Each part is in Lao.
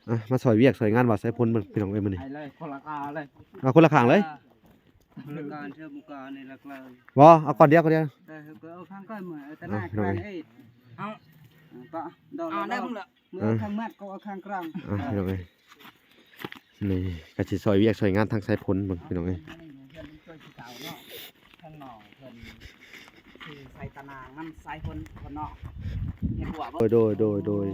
ອ່ະ ມາຊ່ອຍວຽກຊ່ອຍງານບ່າວສາຍຝົນເບິ່ງ ພີ່ນ້ອງເອີຍ ມື້ນີ້ ໄປເລີຍ ຄົນລະຂ້າງເລີຍ ເອົາຄົນລະຂ້າງເລີຍ ອ່າ ຄົນລະຂ້າງ ເທື່ອບໍ່ການນີ້ຫຼັກເລີຍ ບໍ່ ເອົາກ້ອນດຽວ ກ້ອນດຽວ ໄດ້ ເຮົາກໍເອົາຂ້າງກ້ອນມື້ ເອີ ຕະໜ້າ ພີ່ນ້ອງເອີຍ ເອົາ ເອົາ ດອກ ອ່າ ໄດ້ ລະດອກ ມື້ເອົາຂ້າງມັດກໍເອົາຂ້າງກາງ ອ່ະ ພີ່ນ້ອງເອີຍ ນີ້ກໍຊິຊ່ອຍວຽກຊ່ອຍງານທາງສາຍຝົນເບິ່ງ ພີ່ນ້ອງເອີຍ ທາງນອກເພິ່ນ ຄືໃສ່ຕາໜ່າງນຳສາຍຝົນ ຄົນນອກ ເຫັນບໍ່ ໂດຍ ໂດຍ ໂດຍ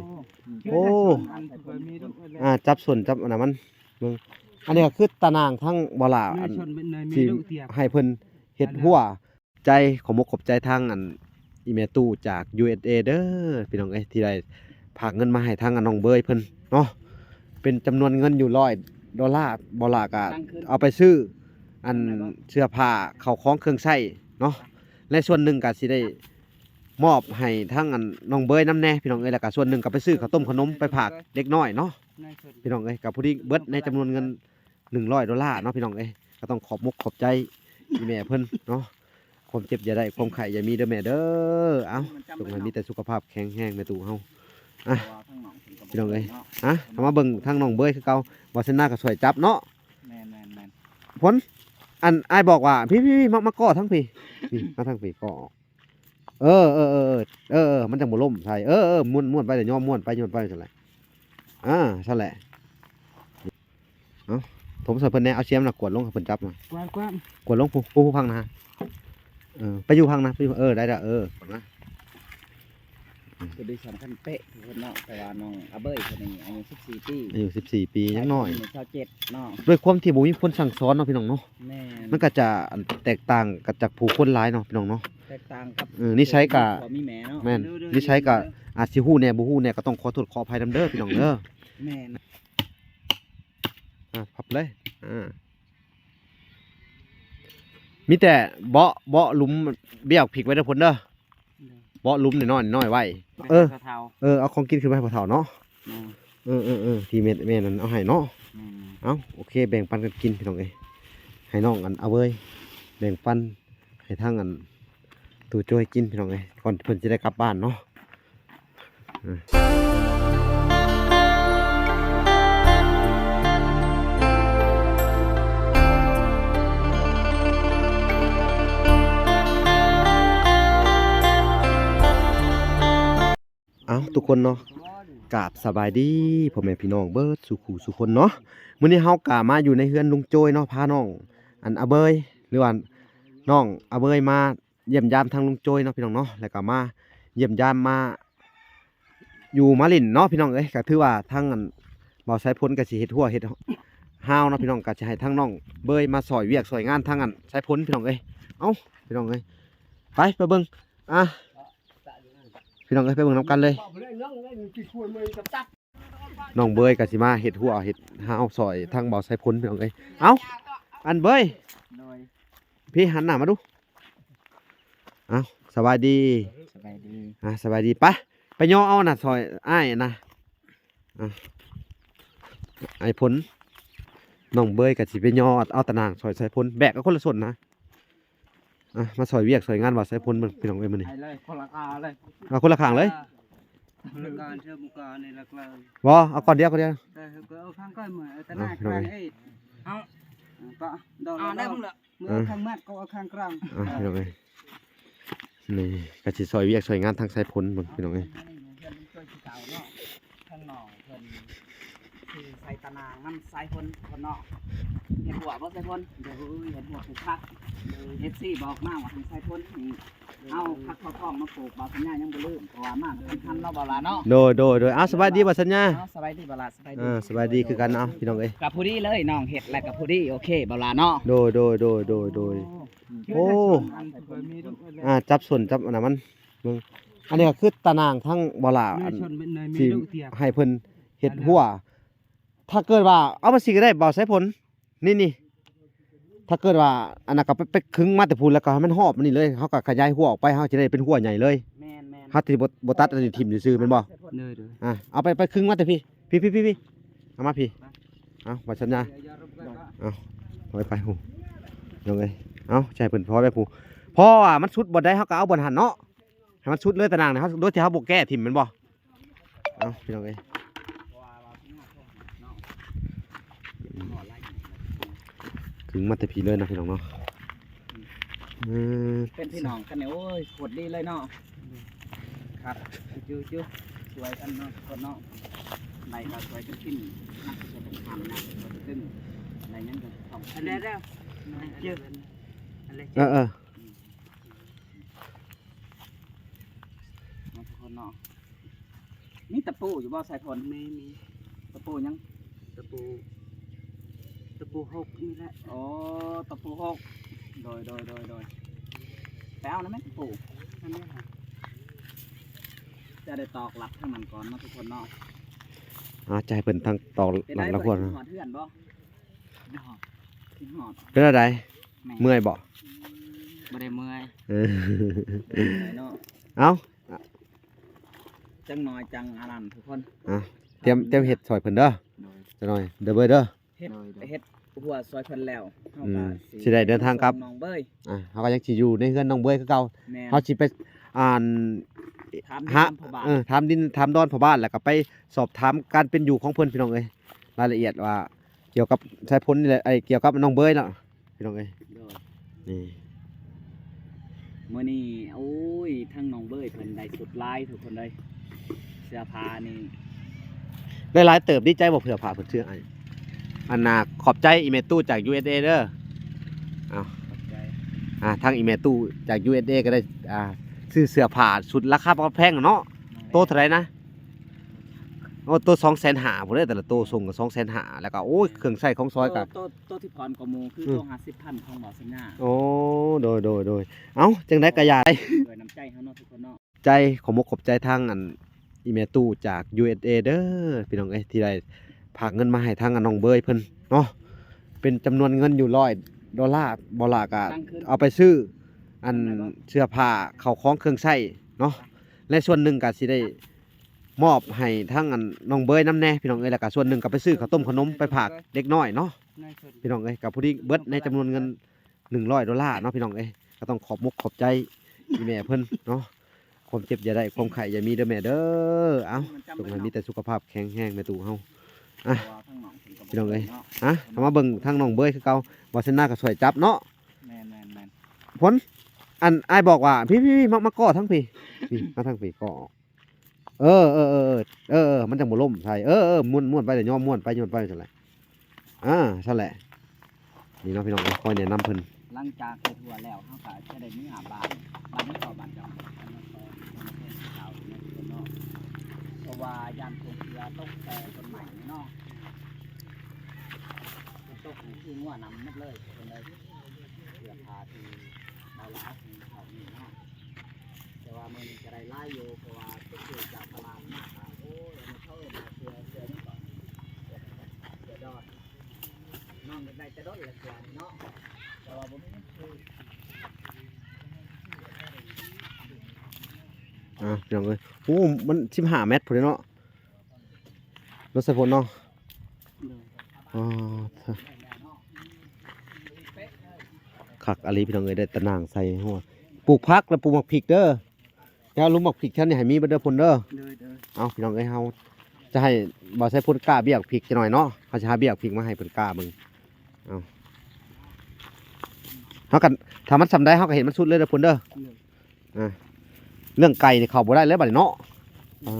ໂອ້ ໂອ້ ອ່າ ຈັບສົ້ນຈັບອັນນັ້ນມັນເບິ່ງ ອັນນີ້ກໍຄືຕາໜ່າງທາງບໍ່ຫຼ້າ ອັນ ທີ່ໃຫ້ເພິ່ນເຮັດຮົ້ວ ໃຈ ຂໍຂອບອົກຂອບໃຈທາງອັນ ອີ່ແມ່ຕູ້ຈາກ ຢູເອສເອ ເດີ ພີ່ນ້ອງເອີຍ ທີ່ໄດ້ຝາກເງິນມາໃຫ້ທາງອັນນ້ອງເບີຍເພິ່ນເນາະ ເປັນຈຳນວນເງິນຢູ່ຮ້ອຍໂດລາ ບໍ່ຫຼ້າກໍເອົາໄປຊື້ອັນເສື້ອຜ້າ ເຂົ້າຂອງເຄື່ອງໃຊ້ເນາະ ແລະ ສ່ວນໜຶ່ງກໍຊິໄດ້ມອບໃຫ້ທາງອັນນ້ອງເບີຍນຳແດ່ ພີ່ນ້ອງເອີຍ ແລ້ວກໍສ່ວນໜຶ່ງກໍໄປຊື້ເຂົ້າຕົ້ມເຂົ້າໜົມໄປຝາກເດັກນ້ອຍເນາະ ພີ່ນ້ອງເອີຍ ກໍພໍດີເບິດໃນຈຳນວນເງິນ ໜຶ່ງຮ້ອຍໂດລາເນາະ ພີ່ນ້ອງເອີຍ ກໍຕ້ອງຂອບອົກຂອບໃຈອີ່ແມ່ເພິ່ນເນາະ ຄວາມເຈັບຢ່າໄດ້ ຄວາມໄຂ້ຢ່າມີເດີແມ່ເດີ ເອົ້າ ຈົ່ງໃຫ້ມີແຕ່ສຸຂະພາບແຂງແຮງແມ່ຕູ້ເຮົາ ອ່ະ ພີ່ນ້ອງເອີຍ ອ່ະ ເຮົາມາເບິ່ງທາງນ້ອງເບີຍຄືເກົ່າ ບໍ່ຊະນາກໍຊ່ວຍຈັບເນາະ ແມ່ນໆໆ ຜົນ ອັນ ອ້າຍບອກວ່າ ພີ້ໆໆ ມາ ມາກໍທາງພີ້ ນີ້ ມາທາງພີ້ ກໍອອກ ເອີ ເອີ ມັນຈັ່ງບໍ່ລົ້ມໃສ່ ເອີ ເອີ ມ້ວນ ມ້ວນໄປ ຍ້ອນມ້ວນໄປ ຍ້ອນໄປ ຊັ້ນແຫຼະ ອ່າ ຊັ້ນແຫຼະ ເອົາ ຖົມໃສ່ເພິ່ນແດ່ ເອົາຊຽມນະ ກວດລົງໃຫ້ເພິ່ນຈັບນະ ກວດ ກວດ ກວດລົງ ຜູ້ ຜູ້ ຜູ້ພັງນະ ເອີ ໄປຢູ່ພັງນະ ໄປຢູ່ ເອີ ໄດ້ລະ ເອີ ນະ ຕົວນີ້ສຳຄັນເປະທຸກຄົນເນາະ ແຕ່ວ່ານ້ອງອາເບີຍເພິ່ນນີ້ອາຍຸສິບສີ່ປີ ອາຍຸສິບສີ່ປີ ຍັງນ້ອຍ ຊາວເຈັດເນາະ ດ້ວຍຄວາມທີ່ບໍ່ມີຄົນສັ່ງສອນເນາະ ພີ່ນ້ອງເນາະ ແມ່ນ ມັນກໍຈະ ອັນ ແຕກຕ່າງກັນຈາກຜູ້ຄົນຫຼາຍເນາະ ພີ່ນ້ອງເນາະ ແຕກຕ່າງກັບ ເອີ ນິໄສກໍ ພໍ່ມີແມ່ເນາະ ແມ່ນ ນິໄສກໍອາດຊິຮູ້ແດ່ ບໍ່ຮູ້ແດ່ ກໍຕ້ອງຂໍໂທດຂໍອະໄພນຳເດີ ພີ່ນ້ອງເດີ ແມ່ນ ອ່າ ພັບເລີຍ ອ່າ ມີແຕ່ເບາະ ເບາະຫຼຸມເບ້ຍອອກພິກໄວ້ເດີ ພົ້ນເດີ ເບາະຫຼຸມນ້ອຍໆ ນ້ອຍໄວ້ ເອີ ເອີ ເອົາຂອງກິນຂຶ້ນໄປໃຫ້ພໍ່ເຖົ້າເນາະ ແມ່ນ ເອີ ເອີ ເອີ ທີ່ແມ່ ແມ່ນັ້ນເອົາໃຫ້ເນາະ ແມ່ນ ເອົາ ໂອເຄ ແບ່ງປັນກັນກິນ ພີ່ນ້ອງເອີຍ ໃຫ້ນ້ອງອັນອາເບີຍ ແບ່ງປັນໃຫ້ທາງອັນ ຕູ້ໂຈ້ຍກິນ ພີ່ນ້ອງເອີຍ ກ່ອນເພິ່ນຊິໄດ້ກັບບ້ານເນາະ ເອົ້າ ທຸກຄົນເນາະ ກາບສະບາຍດີພໍ່ແມ່ພີ່ນ້ອງເບິດສູ່ຄູ່ສູ່ຄົນເນາະ ມື້ນີ້ເຮົາກະມາຢູ່ໃນເຮືອນລຸງໂຈ້ຍເນາະ ພານ້ອງອັນອາເບີຍ ຫຼືວ່ານ້ອງອາເບີຍມາ ຢ້ຽມຢາມທາງລຸງໂຈ້ຍເນາະ ພີ່ນ້ອງເນາະ ແລ້ວກໍມາຢ້ຽມຢາມ ມາຢູ່ມາຫຼິ້ນເນາະ ພີ່ນ້ອງເອີຍ ກໍຖືວ່າທາງອັນບ່າວສາຍຝົນກໍຊິເຮັດຮົ້ວເຮັດຮາວເນາະ ພີ່ນ້ອງ ກໍຊິໃຫ້ທາງນ້ອງເບີຍມາຊ່ອຍວຽກຊ່ອຍງານທາງອັນສາຍຝົນ ພີ່ນ້ອງເອີຍ ເອົ້າ ພີ່ນ້ອງເອີຍ ໄປ ໄປເບິ່ງ ອ່າ ພີ່ນ້ອງເອີຍ ໄປເບິ່ງນຳກັນເລີຍ. ນ້ອງເບີຍກໍຊິມາເຮັດຮົ້ວເຮັດຮາວຊ່ອຍທາງບ່າວສາຍຝົນ ພີ່ນ້ອງເອີຍ ເອົ້າ ອັນເບີຍ ໂດຍ ພີ່ຫັນໜ້າມາດູ ເອົ້າ ສະບາຍດີ ສະບາຍດີ ອ່າ ສະບາຍດີ ໄປ ໄປຍໍເອົານະ ຊ່ອຍອ້າຍນະ ອ່າ ອ້າຍພົນ ນ້ອງເບີຍກໍຊິໄປຍໍເອົາຕາໜ່າງຊ່ອຍສາຍຝົນ ແບກເອົາຄົນລະສົ້ນນະ ອ່ະ ມາຊ່ອຍວຽກຊ່ອຍງານບ່າວສາຍຝົນເບິ່ງ ພີ່ນ້ອງເອີຍ ມື້ນີ້ ໄປເລີຍ ຄົນລະຄາງເລີຍ ເອົາຄົນລະຂ້າງເລີຍ ອ່າ ຄົນລະຂ້າງ ເທື່ອບໍ່ການນີ້ຫຼັກເລີຍ ບໍ່ ເອົາກ້ອນດຽວ ກ້ອນດຽວ ໄດ້ ເຮົາກໍເອົາຂ້າງກ້ອນມື້ ເອົາແຕ່ໜ້າ ພີ່ນ້ອງເອີຍ ເອີຍ ເອົາ ເອົາ ດອກ ອ່າ ດອກ ໄດ້ ພຸ້ນລະ ມື້ ອ່າ ເອົາຂ້າງມັດ ກໍເອົາຂ້າງກາງ ອ່າ ພີ່ນ້ອງເອີຍ ນີ້ກໍຊິຊ່ອຍວຽກຊ່ອຍງານທາງສາຍຝົນເບິ່ງ ພີ່ນ້ອງເອີຍ ທາງນ້ອງເພິ່ນຄືໃສ່ຕາໜ່າງນຳສາຍຝົນ ຄົນເນາະ ເຫັນຫົວບໍ່ສາຍຝົນ ໂດຍ ເຫັນຫົວຜູກຜັກ ເອັຟຊີບອກມາວ່າທາງສາຍຝົນນີ້ ເອົາຜັກເຂົ້າທ້ອງມາປູກ ບ່າວສັນຍາຍັງບໍ່ລືມ ເພາະວ່າມາບໍ່ທັນທັນເນາະ ບ່າວຫຼ້າເນາະ ໂດຍ ໂດຍ ໂດຍ ເອົາ ສະບາຍດີບ່າວສັນຍາ ເນາະ ສະບາຍດີບ່າວຫຼ້າ ສະບາຍດີ ເອີ ສະບາຍດີຄືກັນ ເອົາ ພີ່ນ້ອງເອີຍ ກໍພໍດີເລີຍ ນ້ອງເຮັດແລ້ວກໍພໍດີ ໂອເຄ ບ່າວຫຼ້າເນາະ ໂດຍ ໂດຍ ໂດຍ ໂດຍ ໂອ້ ໂອ້ ອ່າ ຈັບສົ້ນຈັບອັນນັ້ນມັນ ເບິ່ງ ອັນນີ້ກໍຄືຕາໜ່າງທາງບ່າວຫຼ້າ ອັນ ທີ່ໃຫ້ເພິ່ນເຮັດຮົ້ວ ຖ້າເກີດວ່າ ເອົາມາຊິກໍໄດ້ ບ່າວສາຍຝົນ ນີ້ ນີ້ ຖ້າເກີດວ່າ ອັນນັ້ນກໍໄປ ໄປຄຶງມາແຕ່ພຸ້ນ ແລ້ວກໍໃຫ້ມັນຮອບມານີ້ເລີຍ ເຮົາກໍຂະຫຍາຍຮົ້ວອອກໄປ ເຮົາຈະໄດ້ເປັນຮົ້ວໃຫຍ່ເລີຍ ແມ່ນໆ ເຮົາຊິບໍ່ ບໍ່ຕັດອັນນີ້ຖິ້ມຊື່ໆ ແມ່ນບໍ່ ໂດຍໆ ອ່າ ເອົາໄປ ໄປຄຶງມາແຕ່ພີ້ ພີ້ໆໆ ເອົາມາພີ້ ເອົາ ບ່າວສັນຍາ ເອົາ ເອົາໄປ ໄປ ພຸ້ນ ນ້ອງເອີຍ ເອົາ ໃຫ້ເພິ່ນພໍໄປ ຜູ້ ເພາະວ່າມັນສຸດບ່ອນໃດ ເຮົາກໍເອົາບ່ອນຫັ້ນເນາະ ໃຫ້ມັນສຸດເລີຍຕາໜ່າງນີ້ ເຮົາ ໂດຍທີ່ເຮົາບໍ່ແກ້ຖິ້ມແມ່ນບໍ່ ເອົາ ພີ່ນ້ອງເອີຍ ດຶງມາແຕ່ພີ້ເລີຍນະພີ່ນ້ອງເນາະ. ເອີ ເປັນພີ່ນ້ອງກັນນີ້ ໂອ້ຍ ໂຄດດີເລີຍເນາະ. ຄັກ ຈຸໆ ຊ່ວຍກັນເນາະ ທຸກຄົນເນາະ. ໄດ້ກໍຊ່ວຍກັນກິນ ນັກຊ່ວຍກັນທຳນະ ຊ່ວຍກັນດຶງ ໄດ້ຫຍັງກໍຕ້ອງກິນ. ເອີໆ ເນາະ ທຸກຄົນເນາະ. ມີຕະປູຢູ່ບໍ່ ສາຍຝົນ? ມີ ມີ. ຕະປູຫຍັງ? ຕະປູ ຕະປູຫົກນີ້ແຫຼະ. ໂອ້ ຕະປູຫົກ. ໂດຍ ໂດຍ ໂດຍ ໂດຍ. ໄປເອົານຳແມ່ຕະປູ. ອັນນີ້ຫະ ຈະໄດ້ຕອກລັດທາງນັ້ນກ່ອນເນາະ ທຸກຄົນເນາະ. ອາ ຈະໃຫ້ເພິ່ນທາງຕອກລັດລະຄວນ. ເປັນໄດ ເພິ່ນຄິດຮອດເຮືອນບໍ່? ຄິດຮອດ ຄິດຮອດ. ເປັນແນວໃດ? ແມ່ນ. ເມື່ອຍບໍ່? ບໍ່ໄດ້ເມື່ອຍ. ເອີ ເອີເນາະ. ເອົ້າ ຈັກໜ້ອຍຈັ່ງອັນນັ້ນທຸກຄົນ. ອ່ະ ຕຽມ ຕຽມເຮັດຊ່ອຍເພິ່ນເດີ. ໂດຍ. ຈັກໜ້ອຍເດີເບີຍເດີ. ເຮັດ ໂດຍ ໂດຍ ເຮັດຫົວຊ່ອຍເພິ່ນແລ້ວ ເຮົາ ອືມ ກໍຊິ ຊິໄດ້ເດີນທາງກັບ ນ້ອງເບີຍ. ອ່າ ເຮົາກໍຍັງຊິຢູ່ໃນເຮືອນນ້ອງເບີຍຄືເກົ່າ. ແມ່ນ. ເຮົາຊິໄປ ອ່ານ ຖາມດິນ ຫາ ຖາມພໍ່ບ້ານ ເອີ ຖາມດິນ ຖາມດອນພໍ່ບ້ານ ແລ້ວກໍໄປສອບຖາມການເປັນຢູ່ຂອງເພິ່ນ ພີ່ນ້ອງເອີຍ. ລາຍລະອຽດວ່າກ່ຽວກັບສາຍຝົນນີ້ແຫຼະ ໄອ້ ກ່ຽວກັບນ້ອງເບີຍເນາະ ພີ່ນ້ອງເອີຍ. ໂດຍ. ນີ້ ມື້ນີ້ ໂອ້ຍ ທັງນ້ອງເບີຍເພິ່ນໄດ້ຊຸດລາຍທຸກຄົນເລີຍ. ເສື້ອຜ້ານີ້ ໄດ້ຫຼາຍເຕີບ. ດີໃຈບໍ່ ເສື້ອຜ້າເພິ່ນຊື້ໃຫ້? ອັນນ່າ ຂອບໃຈອີ່ແມ່ຕູ້ຈາກ ຢູເອສເອ ເດີ. ເອົາ ຂອບໃຈ. ອ່າ ທາງອີ່ແມ່ຕູ້ຈາກ ຢູເອສເອ ກໍໄດ້ ອ່າ ຊື້ເສື້ອຜ້າຊຸດລາຄາບໍ່ແພງເນາະ. ແມ່ນ. ໂຕເທົ່າໃດນະ? ໂອ້ ໂຕສອງແສນຫ້າພຸ້ນເດ້ ແຕ່ລະໂຕ ສົ່ງກໍສອງແສນຫ້າ ແລ້ວກໍ ໂອ້ຍ ເຄື່ອງໃຊ້ຂອງຊອຍກໍ ໂຕ ໂຕທີ່ຜ່ອນກວ່າໝູ່ຄື ອືມ ໂຕຫ້າສິບພັນຂອງບໍ່ສັນຍາ. ໂອ້ ໂດຍ ໂດຍ ໂດຍ. ເອົ້າ ຈັ່ງໃດກໍຢ່າໄດ້ ດ້ວຍນ້ຳໃຈເຮົາເນາະ ທຸກຄົນເນາະ. ໃຈ ຂໍມຸກຂອບໃຈທາງອັນ ອີ່ແມ່ຕູ້ຈາກ ຢູເອສເອ ເດີ ພີ່ນ້ອງເອີຍ ທີ່ໄດ້ຝາກເງິນມາໃຫ້ທາງອັນນ້ອງເບີຍເພິ່ນເນາະ ເປັນຈຳນວນເງິນຢູ່ຮ້ອຍໂດລາ. ບໍ່ລະກະເອົາໄປຊື້ອັນເສື້ອຜ້າ ເຂົ້າຂອງເຄື່ອງໃຊ້ເນາະ ແລະ ສ່ວນໜຶ່ງກະຊິໄດ້ມອບໃຫ້ທາງອັນນ້ອງເບີຍນຳແດ່ ພີ່ນ້ອງເອີຍ. ແລ້ວກະສ່ວນໜຶ່ງກໍໄປຊື້ເຂົ້າຕົ້ມເຂົ້າໜົມໄປຝາກເດັກນ້ອຍເນາະ ພີ່ນ້ອງເອີຍ. ກໍພໍດີເບິດໃນຈຳນວນເງິນ ໜຶ່ງຮ້ອຍໂດລາເນາະ ພີ່ນ້ອງເອີຍ. ກໍຕ້ອງຂອບມຸກຂອບໃຈອີ່ແມ່ເພິ່ນເນາະ. ຄວາມເຈັບຢ່າໄດ້ ຄວາມໄຂ້ຢ່າມີເດີແມ່ເດີ. ເອົ້າ ຈົ່ງໃຫ້ມີແຕ່ສຸຂະພາບແຂງແຮງແມ່ຕູ້ເຮົາ. ອ່ະ ພີ່ນ້ອງເອີຍ ອ່ະ ເຮົາມາເບິ່ງທາງນ້ອງເບີຍຄືເກົ່າ. ບໍ່ເຊັ່ນນາກໍຊ່ວຍຈັບເນາະ. ແມ່ນໆໆ. ຜົນ ອັນ ອ້າຍບອກວ່າ ພີ້ໆໆ ມາ ມາກໍທາງພີ້ ນີ້ ມາທາງພີ້ ກໍອອກ. ເອີ ເອີ ເອີ ເອີ ເອີ ມັນຈັ່ງບໍ່ລົ້ມໃສ່. ເອີ ເອີ ມ້ວນ ມ້ວນໄປ ແລ້ວຍ້ອມມ້ວນໄປ ຍ້ອນໄປ ຊັ້ນແຫຼະ. ອ່າ ຊັ້ນແຫຼະ. ນີ້ເນາະ ພີ່ນ້ອງເອີຍ ຄອຍແນະນຳເພິ່ນ. ຫຼັງຈາກເຮັດຫົວແລ້ວ ເຮົາກໍຈະໄດ້ເມືອບ້ານ. ບ້ານໃດກໍບ້ານເຈົ້າ ເພາະວ່າຢ້ານຝົນເສືອຕົກແຕ່ຕົ້ນໄມ້ເນາະ ຝົນຕົກນີ້ຄືງົວນຳໝົດເລີຍ ເພິ່ນເລີຍ ເສື້ອຜ້າທີ່ເຮົາລາວເຂົານີ້ເນາະ. ແຕ່ວ່າມື້ນີ້ກໍໄດ້ຫຼາຍຢູ່ ເພາະວ່າໄປຊື້ຈາກຕະຫຼາດມາກໍ ໂອ້ຍ ອັນນີ້ເຂົາເອີ້ນວ່າເສື້ອ ເສື້ອຫຍັງເກາະ ເສື້ອ ເສື້ອດອນ. ນ້ອງຢາກໄດ້ແຕ່ດົນແລ້ວເສື້ອນີ້ເນາະ ແຕ່ວ່າບໍ່ມີເງິນຊື້. ອ່າ ພີ່ນ້ອງເອີຍ ໂອ້ ມັນສິບຫ້າແມັດພຸ້ນເດເນາະ ລົດສາຍຝົນເນາະ. ໂດຍ. ອໍ ຄັກອີ່ຫຼີ ພີ່ນ້ອງເອີຍ ໄດ້ຕາໜ່າງໃສ່ຫົວ. ປູກຜັກ ແລະ ປູກໝາກພິກເດີ. ແລ້ວລຸມໝາກພິກແຖວນີ້ໃຫ້ມີເບິດເດີພົນເດີ. ໂດຍ ໂດຍ. ເອົາ ພີ່ນ້ອງເອີຍ ເຮົາຈະໃຫ້ບ່າວໄຊພົນກ້າເບ້ຍໝາກພິກຈັກໜ້ອຍເນາະ. ເຮົາຈະຫາເບ້ຍໝາກພິກມາໃຫ້ເພິ່ນກ້າເບິ່ງ. ເອົາ ເຮົາກໍ ຖ້າມັນສ່ຳໃດ ເຮົາກໍເຮັດມັນສຸດເລີຍເດີພົນເດີ. ໂດຍ. ອ່າ ເລື່ອງໄກ່ນີ້ເຂົ້າບໍ່ໄດ້ແລ້ວບັດນີ້ເນາະ. ອ່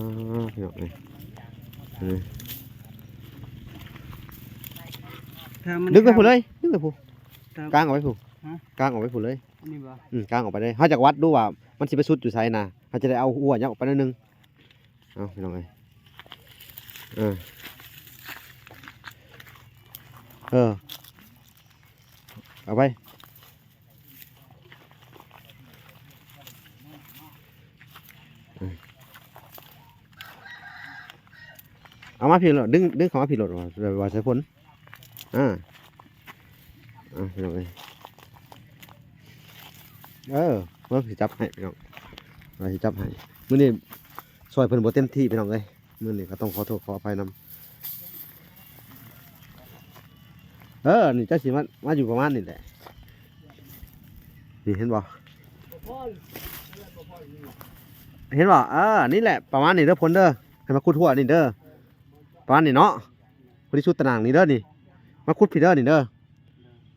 າ ພີ່ນ້ອງເອີຍ ເອີ ຖ້າມັນ ດຶງໄປພຸ້ນເລີຍ ດຶງໄປພຸ້ນ ກາງອອກໄປພຸ້ນ. ຮະ? ກາງອອກໄປພຸ້ນເລີຍ. ອັນນີ້ບໍ່? ອືມ ກາງອອກໄປເລີຍ. ເຮົາຢາກວັດດູວ່າມັນຊິໄປສຸດຢູ່ໃສນະ. ເຮົາຈະໄດ້ເອົາຫົວຍັບອອກໄປໜ້ອຍໜຶ່ງ. ເອົາ ພີ່ນ້ອງເອີຍ ເອີ ເອີ ເອົາໄປ. ເອົາມາພີ້ໂລດ ດຶງ ດຶງເຂົ້າມາພີ້ໂລດ ວ່າ ວ່າໃສ່ຝົນ. ອ່າ ອ່າ ພີ່ນ້ອງເອີຍ ເອີ ເບິ່ງຊິຈັບໃຫ້ ພີ່ນ້ອງ ວ່າຊິຈັບໃຫ້. ມື້ນີ້ຊ່ວຍເພິ່ນບໍ່ເຕັມທີ່ ພີ່ນ້ອງເອີຍ. ມື້ນີ້ກໍຕ້ອງຂໍໂທດຂໍອະໄພນຳ. ເອີ ນີ້ເຈົ້າຊິມາ ມາຢູ່ປະມານນີ້ແຫຼະ. ນີ້ເຫັນບໍ່? ເຫັນບໍ່? ເອີ ນີ້ແຫຼະ ປະມານນີ້ເດີພົນເດີ. ໃຫ້ມາຂຸດຫົວນີ້ເດີ. ປະມານນີ້ເນາະ. ພໍດີສຸດຕາໜ່າງນີ້ເດີນີ້. ມາຂຸດພີ້ເດີນີ້ເດີ.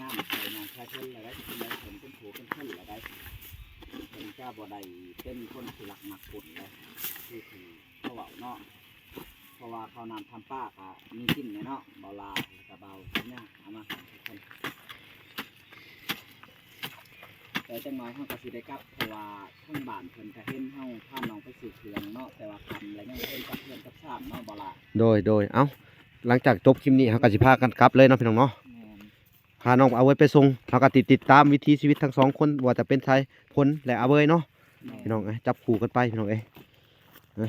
ງາມໃສ່ນາງຊາຍເພິ່ນລະໄດ໋ ເພິ່ນເປັນຜູ້ເປັນຄົນລະໄດ໋ ເພິ່ນຈະບໍ່ໄດ້ເປັນຄົນທີ່ລັກມັກປຸ້ນເດ້ ຄືທີ່ເຂົາເວົ້າເນາະ ເພາະວ່າເຂົ້ານ້ຳທຳປາກະມີກິນແດ່ເນາະ ເບົາຫຼ້າ ແລ້ວກະເບົາສັນຍາ ເອົາມາໃຫ້ທຸກຄົນ. ແຕ່ຈັກໜ້ອຍເຮົາກໍຊິໄດ້ກັບ ເພາະວ່າທາງບ້ານເພິ່ນກໍເຫັນເຮົາພານ້ອງໄປຊື້ເຄື່ອງເນາະ ແຕ່ວ່າຄ່ຳແລ້ວຍັງເພິ່ນກັບເຮືອນກັບຊານເນາະ ບໍ່ລະ. ໂດຍ ໂດຍ ເອົ້າ ຫຼັງຈາກຈົບຄລິບນີ້ ເຮົາກໍຊິພາກັນກັບເລີຍເນາະ ພີ່ນ້ອງເນາະ. ແມ່ນ. ພານ້ອງອາເວີຍໄປສົ່ງ ເຮົາກໍຕິດ ຕິດຕາມວິຖີຊີວິດທັງສອງຄົນ ບໍ່ວ່າຈະເປັນສາຍຝົນ ແລະ ອາເວີຍເນາະ. ແມ່ນ. ພີ່ນ້ອງເອີຍ ຈັບຄູ່ກັນໄປ ພີ່ນ້ອງເອີຍ. ເອີ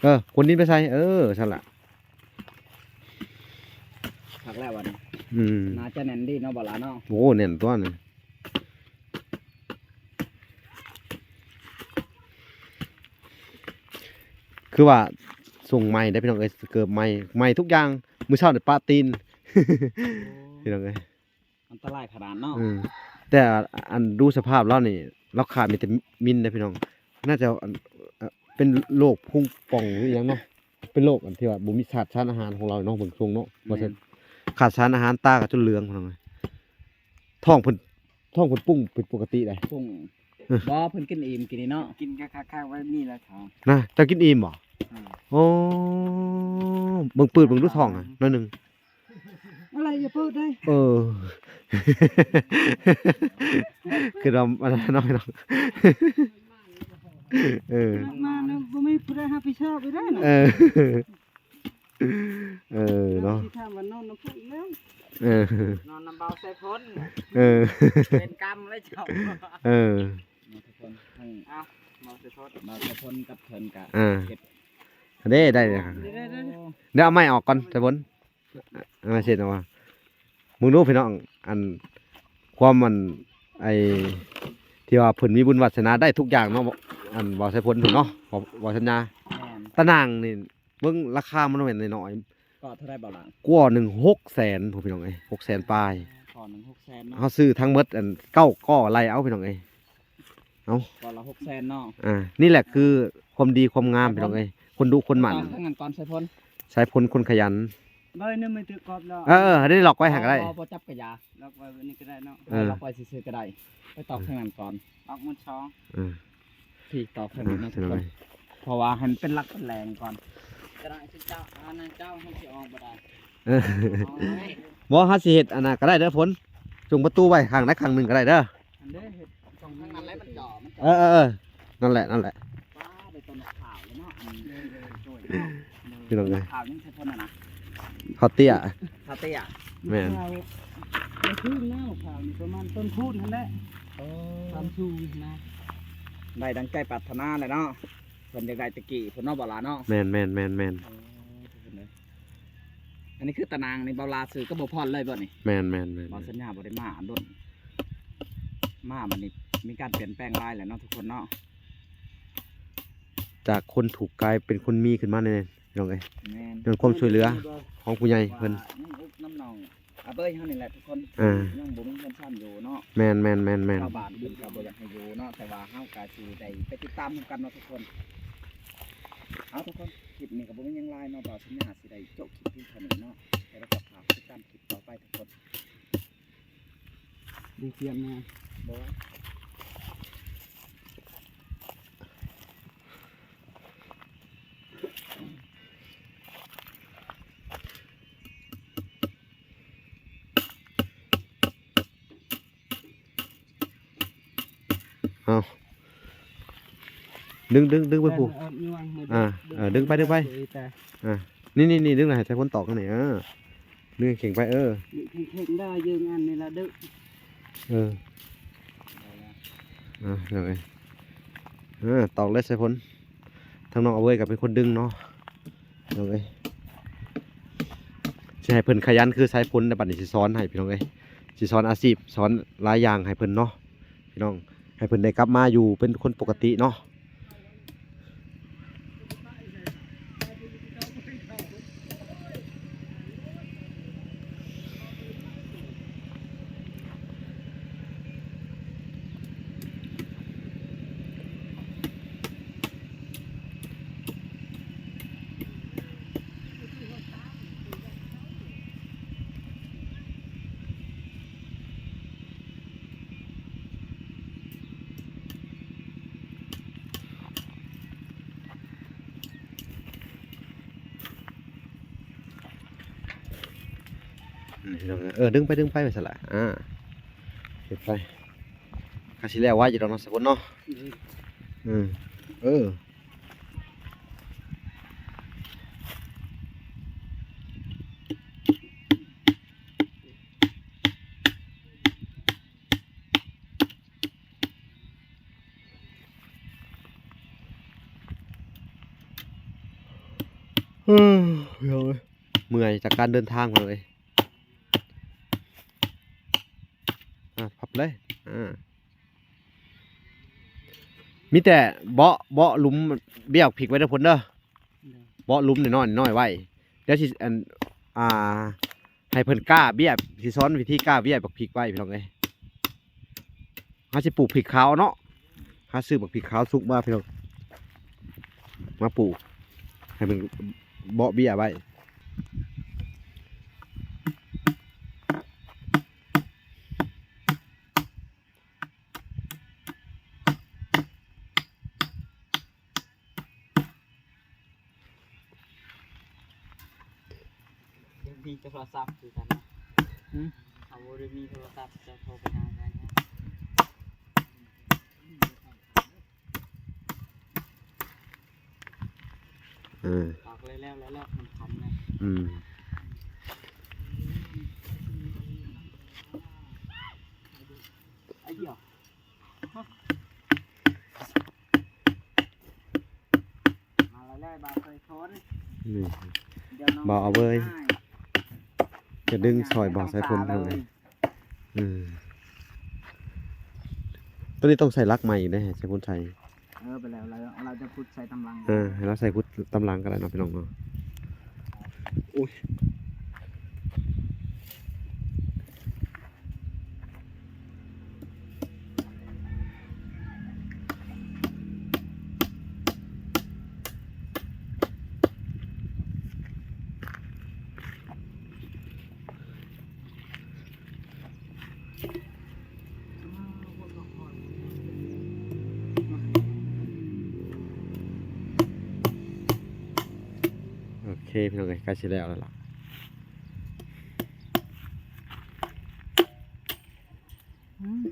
ເອີ ຂົນດິນໄປໃສ່ ເອີ ຊັ້ນລະ. ຄັກແລ້ວບັດນີ້ ອືມ ໜ້າຈະແໜ້ນດີເນາະ ບໍ່ຫຼ້າເນາະ. ໂອ້ ແໜ້ນຕົວນີ້ ຄືວ່າສົ່ງໃໝ່ເດ້ ພີ່ນ້ອງເອີຍ ເກີບໃໝ່ ໃໝ່ທຸກຢ່າງ ມື້ເຊົ້ານີ້ປະຕີນ ໂອ້ ພີ່ນ້ອງເອີຍ. ອັນຕະລາຍຂະໜາດເນາະ. ອືມ ແຕ່ອັນດູສະພາບລາວນີ້ ລາວຂາດມີແຕ່ມິນເດ້ພີ່ນ້ອງ ໜ້າຈະອັນ ເປັນໂລກພຸງປ່ອງຫຼືຫຍັງເນາະ ເປັນໂລກອັນທີ່ວ່າບໍ່ມີສາດ ສານອາຫານຂອງລາວເນາະ ເບິ່ງຊົງເນາະ. ແມ່ນ. ວ່າຊັ້ນ ຂາດສານອາຫານ ຕາກໍຈົນເຫຼືອງພີ່ນ້ອງເອີຍ ທ້ອງເພິ່ນ ທ້ອງເພິ່ນປຸ້ງຜິດປົກກະຕິໄດ໋ ປຸ້ງ. ເອີ ບໍ່ ເພິ່ນກິນອີ່ມກິນນີ້ເນາະ ກິນຄັກໆໄວ້ນີ້ລະທ້ອງນະ. ເຈົ້າກິນອີ່ມບໍ່? ອືມ ໂອ້ ເບິ່ງປືດເບິ່ງດູທ້ອງນະ ໜ້ອຍໜຶ່ງ. ອະໄລຢ່າເປີດໄດ໋. ເອີ ຄືວ່າອັນນັ້ນເນາະ ພີ່ນ້ອງ ເອີ ມານະ ບໍ່ມີຜູ້ໃດຮັບຜິດຊອບອີກແລ້ວນະ. ເອີ ເອີເນາະ ຊິຖາມວ່ານອນນຳໃຜອີກແລ້ວ. ເອີ ນອນນຳເບົາສາຍຝົນ. ເອີ ເວນກຳເລີຍເຈົ້າ. ເອີ ມາທຸກຄົນ ທັງ ເອົາ ເບົາສາຍຝົນ ເບົາສາຍຝົນກັບເພິ່ນກະ ອ່າ ເກັບ ເດ້ ໄດ້ເລີຍ. ເດ້ໆໆ ດຽວເອົາໄມ້ອອກກ່ອນສາຍຝົນ. ອ່າ ເຊັ່ນວ່າ ເບິ່ງດູພີ່ນ້ອງ ອັນ ຄວາມ ອັນ ໄອ້ ທີ່ວ່າເພິ່ນມີບຸນວາສະໜາໄດ້ທຸກຢ່າງເນາະ ອັນ ເວົ້າໃສ່ຜົນເນາະ ເວົ້າ ເວົ້າສັນຍາ. ແມ່ນ. ຕາໜ່າງນີ້ ເບິ່ງລາຄາມັນບໍ່ແມ່ນນ້ອຍໆ ກໍເທົ່າໃດບໍ່ລະ? ກໍໜຶ່ງຫົກແສນພຸ້ນ ພີ່ນ້ອງເອີຍ ຫົກແສນປາຍ. ກໍໜຶ່ງຫົກແສນເນາະ ເຮົາຊື້ທັງໝົດ ອັນ ເກົ້າກໍໄລ່ເອົາ ພີ່ນ້ອງເອີຍ. ເອົ້າ ກໍລະຫົກແສນເນາະ. ອ່າ ນີ້ແຫຼະຄືຄວາມດີຄວາມງາມ ພີ່ນ້ອງເອີຍ ຄົນດຸຄົນໝັ່ນ. ທາງນັ້ນກ່ອນ ສາຍຝົນ ສາຍຝົນຄົນຂະຫຍັນ. ເບີໜຶ່ງມັນຖືກກອບແລ້ວ. ເອີໆ ອັນນີ້ລັອກໄວ້ໃຫ້ກໍໄດ້. ບໍ່ ບໍ່ຈັບກະຢາ ລັອກໄວ້ແບບນີ້ກໍໄດ້ເນາະ. ເອີ ລັອກໄວ້ຊື່ໆກໍໄດ້. ໄປຕອກທາງນັ້ນກ່ອນ ອອກໝົດສອງ. ເອີ ທີ່ຕອກທາງນັ້ນເນາະ ອ່າ ທຸກຄົນ ເພາະວ່າໃຫ້ມັນເປັນຫຼັກເປັນແຫຼ່ງກ່ອນ. ຈະໄດ້ ເຈົ້າ ອັນນັ້ນເຈົ້າ ເຮົາຊິອອກບໍ່ໄດ້. ເອີ ບໍ່ ເຮົາຊິເຮັດອັນນັ້ນກໍໄດ້ເດີ ຝົນ ສົ່ງປະຕູໄວ້ຂ້າງໃດຂ້າງໜຶ່ງກໍໄດ້ເດີ. ອັນເດ້ ເຮັດ ເອີໆໆ ນັ້ນແຫຼະ ນັ້ນແຫຼະ ປາ ໄດ້ຕົ້ນຂາວແລ້ວເນາະ. ອືມ ພີ່ນ້ອງເອີຍ ຂາວຍັງໃສ່ຄົນນະນະ ເຂົາເຕ້ຍ ເຂົາເຕ້ຍ. ແມ່ນ ຂາວ ຄືນະ ຂາວນີ້ປະມານຕົ້ນຄູນຫັ້ນແຫຼະ. ໂອ້ ຄວາມສູງນະ ໄດ້ດັ່ງໃຈປາດຖະໜາແຫຼະເນາະ. ເພິ່ນຢາກໄດ້ແຕ່ກີ້ພຸ້ນເນາະ ບໍ່ຫຼ້າເນາະ. ແມ່ນໆໆໆ ເອີ ທຸກຄົນເອີຍ ອັນນີ້ຄືຕາໜ່າງນີ້ ເບົາຫຼ້າຊື້ກັບບໍ່ພອນເລີຍບໍ່ນີ້? ແມ່ນໆໆໆ ເບົາສັນຍາບໍ່ໄດ້ມາດົນ ມາບັດນີ້ມີການປ່ຽນແປງຫຼາຍແລ້ວເນາະ ທຸກຄົນເນາະ. ຈາກຄົນທຸກກາຍເປັນຄົນມີຂຶ້ນມາແນ່ໆ ພີ່ນ້ອງເອີຍ. ແມ່ນ ຍ້ອນຄວາມຊ່ວຍເຫຼືອຂອງຜູ້ໃຫຍ່ເພິ່ນ ວ່າຍັງອຸກນຳນ້ອງ ອາເບີຍເຮົານີ້ແຫຼະທຸກຄົນ. ເອີ ຍັງບໍ່ມີເຮືອນຊານຢູ່ເນາະ. ແມ່ນໆໆໆ ຊາວບ້ານເພິ່ນກໍບໍ່ຢາກໃຫ້ຢູ່ເນາະ ແຕ່ວ່າເຮົາກໍຊິໄດ້ໄປຕິດຕາມນຳກັນເນາະທຸກຄົນ. ເອົາ ທຸກຄົນ ຄລິບນີ້ກໍບໍ່ມີຫຍັງຫຼາຍເນາະ ບ່າວສັນຍາຊິໄດ້ໂຈະຄລິບພຽງເທົ່ານີ້ເນາະ ແຕ່ວ່າກໍຝາກຕິດຕາມຄລິບຕໍ່ໄປທຸກຄົນ. ບໍ່ປ່ຽນມາ ບໍ່ ເອົາ ດຶງ ດຶງ ດຶງໄປພຸ້ນ. ເອີ ເອີ ອ່າ ດຶງໄປ ດຶງໄປ. ອ່າ ນີ້ໆໆ ດຶງໃຫ້ສາຍຝົນຕອກນີ້ ເອີ ດຶງເຄັ່ງໄປ. ເອີ ເຄັ່ງໆ ໄດ້ ຢືນອັນນີ້ລະເດີ້. ເອີ ອ່າ ເອີ ຕອກເລີຍສາຍຝົນ. ທາງນ້ອງອາເວີຍກໍເປັນຄົນດຶງເນາະ ພີ່ນ້ອງເອີຍ. ຊິໃຫ້ເພິ່ນຂະຫຍັນຄືສາຍຝົນໃນບັດນີ້ ຊິສອນໃຫ້ ພີ່ນ້ອງເອີຍ. ຊິສອນອາຊີບ ສອນຫຼາຍຢ່າງໃຫ້ເພິ່ນເນາະ ພີ່ນ້ອງ ໃຫ້ເພິ່ນໄດ້ກັບມາຢູ່ເປັນຄົນປົກກະຕິເນາະ. ເ ນີ້ພີ່ນ້ອງເອີຍ ເອີ ດຶງໄປດຶງໄປໄປຊັ້ນລະ ອ່າ ເຮັດໄປ ກະຊິແລ້ວໄວຢູ່ດອກເນາະ ສາຍຝົນເນາະ ອືມ ເອີ ເອີ ເມື່ອຍຈາກການເດີນທາງພຸ້ນເອີຍ ອ່າ ພັບເລີຍ ອ່າ ມີແຕ່ເບາະ ເບາະຫຼຸມເບ້ຍບັກພິກໄວ້ເດີພຸ້ນເດີ ເບາະຫຼຸມນ້ອຍໆ ນ້ອຍໄວ້ ດຽວຊິ ອັນ ອ່າ ໃຫ້ເພິ່ນກ້າເບ້ຍ ຊິສອນວິທີກ້າເບ້ຍບັກພິກໄວ້ພີ່ນ້ອງເອີຍ ເຮົາຊິປູກພິກຂາວເນາະ ຫາຊື້ບັກພິກຂາວສຸກມາພີ່ນ້ອງ ມາປູກ ໃຫ້ມັນເບາະເບ້ຍໄວ້. ບໍ່ມີໂທລະສັບຄືກັນນະ ຫືມ ເຮົາບໍ່ໄດ້ມີໂທລະສັບ ຈະໂທໄປຫາໃຜນະ ເອີ ປາກແລ້ວໆ ແລ້ວໆ ມັນຄັນນະ ອືມ ໄອ້ດຽວ ມາແລ້ວ ບ່າວສາຍຝົນ ນີ້ ດຽວນ້ອງ ບ່າວເອົາເວີຍ ຈະດຶງຊ່ອຍບ່າວສາຍຝົນ ເອີ ຕົວນີ້ຕ້ອງໃສ່ຫຼັກໃໝ່ອີກເດ້ ໃສ່ພຸ້ນໃສ່ ເອີ ໄປແລ້ວ ລາວ ລາວຈະຂຸດໃສ່ຕາມຫຼັງ ເອີ ໃຫ້ລາວໃສ່ຂຸດຕາມຫຼັງກໍໄດ້ເນາະ ພີ່ນ້ອງເນາະ ໂອ້ຍ. ໂອເຄ ພີ່ນ້ອງເອີຍ ໃກ້ຊິແລ້ວແລ້ວລະ ອືມ.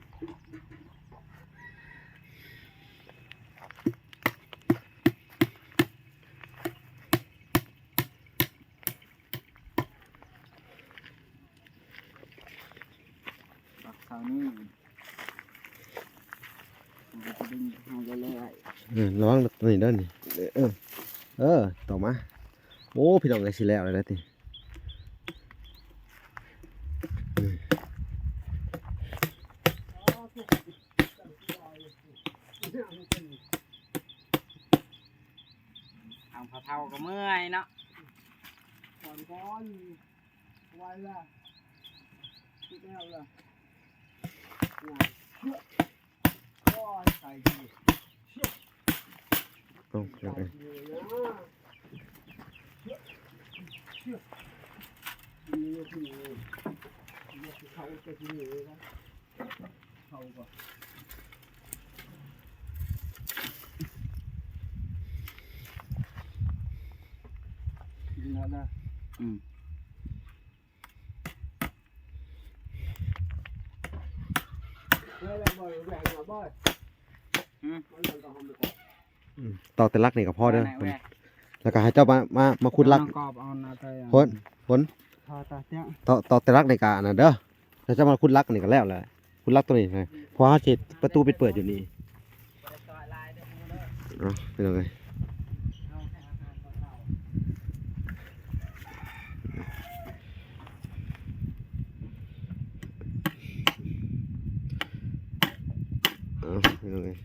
ປັກເສົານີ້ ມັນກໍຈະດຶງເຮົາໄດ້ເລື້ອຍ. ເອີ ລະວັງຕົວນີ້ເດີນີ້ ເອີ ເອີ ຕໍ່ມາ. ໂອ້ ພີ່ນ້ອງເອີຍ ຊິແລ້ວແລ້ວຕິ. ທາງພໍ່ເຖົ້າກໍເມື່ອຍເນາະ ກ່ອນ ກ່ອນ ໄວລະ ແລ້ວລະ ໂອ້ຍ ໄກດີ. ເອົາ ເອົາ ເອົາ ອືມ. ອືມ ຕອກແຕ່ຫຼັກນີ້ກໍພໍເດີ ແລ້ວກໍໃຫ້ເຈົ້າມາ ມາ ມາຂຸດຫຼັກ ຄົນ ຄົນ ຕອກ ຕອກແຕ່ຫຼັກນີ້ກໍອັນນັ້ນເດີ ແລ້ວເຈົ້າມາຂຸດຫຼັກນີ້ກໍແລ້ວແຫຼະ ຂຸດຫຼັກຕົວນີ້ ເພາະເຮົາຊິເຮັດປະຕູປິດເປີດຢູ່ນີ້. ເອົາ ພີ່ນ້ອງເອີຍ ເອົາ ພີ່ນ້ອງເອີຍ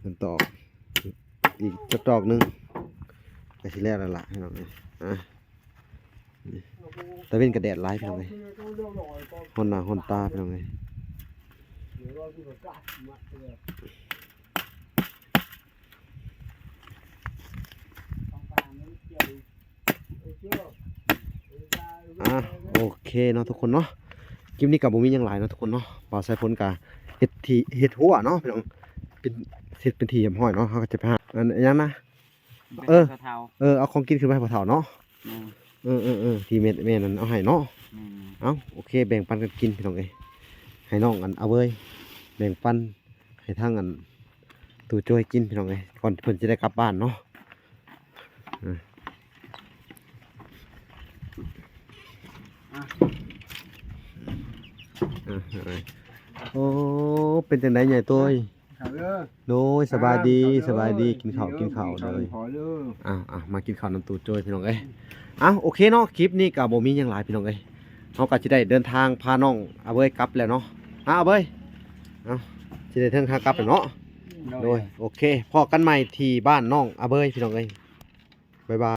ເປັນຕອກ ອີກຈັກຕອກໜຶ່ງ ກໍຊິແລ້ວແລ້ວລະ ພີ່ນ້ອງເອີຍ. ອ່າ ຕາເວັນກໍແດດຫຼາຍ ພີ່ນ້ອງເອີຍ ຮ້ອນໜ້າຮ້ອນຕາ ພີ່ນ້ອງເອີຍ. ອ່າ ໂອເຄເນາະທຸກຄົນເນາະ ຄລິບນີ້ກໍບໍ່ມີຫຍັງຫຼາຍເນາະທຸກຄົນເນາະ ບ່າວສາຍຝົນກໍເຮັດທີ່ ເຮັດຮົ້ວເນາະ ພີ່ນ້ອງ ເປັນ ເຮັດເປັນທີ່ຮຽບຮ້ອຍເນາະ ເຮົາກໍຈະໄປຫາ ອັນ ຫຍັງນະ ເອີ ເອີ ເອົາຂອງກິນຂຶ້ນໄປໃຫ້ພໍ່ເຖົ້າເນາະ ແມ່ນ ເອີ ເອີ ເອີ ທີ່ແມ່ ແມ່ນັ້ນເອົາໃຫ້ເນາະ ແມ່ນ ເອົ້າ ໂອເຄ ແບ່ງປັນກັນກິນພີ່ນ້ອງເອີຍ ໃຫ້ນ້ອງອັນອາເວີຍແບ່ງປັນໃຫ້ທາງອັນ ຕູ້ໂຈ້ຍກິນພີ່ນ້ອງເອີຍ ກ່ອນເພິ່ນຊິໄດ້ກັບບ້ານເນາະ. ອາ ອາ ໂອ້ ເປັນຈັ່ງໃດໃຫຍ່ໂຕ້ຍ? ເຂົ້າເດີ ໂດຍ ສະບາຍດີ ອ່າ ເຂົ້າເດີ ສະບາຍດີ ກິນເຂົ້າ ກິນເຂົ້າ ກິນເຂົ້າ ເດີ ກິນເຂົ້າເດີ ອ່າ ອ່າ ມາກິນເຂົ້ານຳຕູ້ໂຈ້ຍພີ່ນ້ອງເອີຍ. ເອົ້າ ໂອເຄເນາະ ຄລິບນີ້ກໍບໍ່ມີຫຍັງຫຼາຍພີ່ນ້ອງເອີຍ ເຮົາກໍຊິໄດ້ເດີນທາງພານ້ອງອາເບີຍກັບແລ້ວເນາະ ອາ ອາເບີຍ ເອົ້າ ຊິໄດ້ເດີນທາງກັບແລ້ວເນາະ. ໂດຍ ໂດຍ ໂອເຄ ພໍ້ກັນໃໝ່ທີ່ບ້ານນ້ອງອາເບີຍພີ່ນ້ອງເອີຍ ບາຍບາຍ.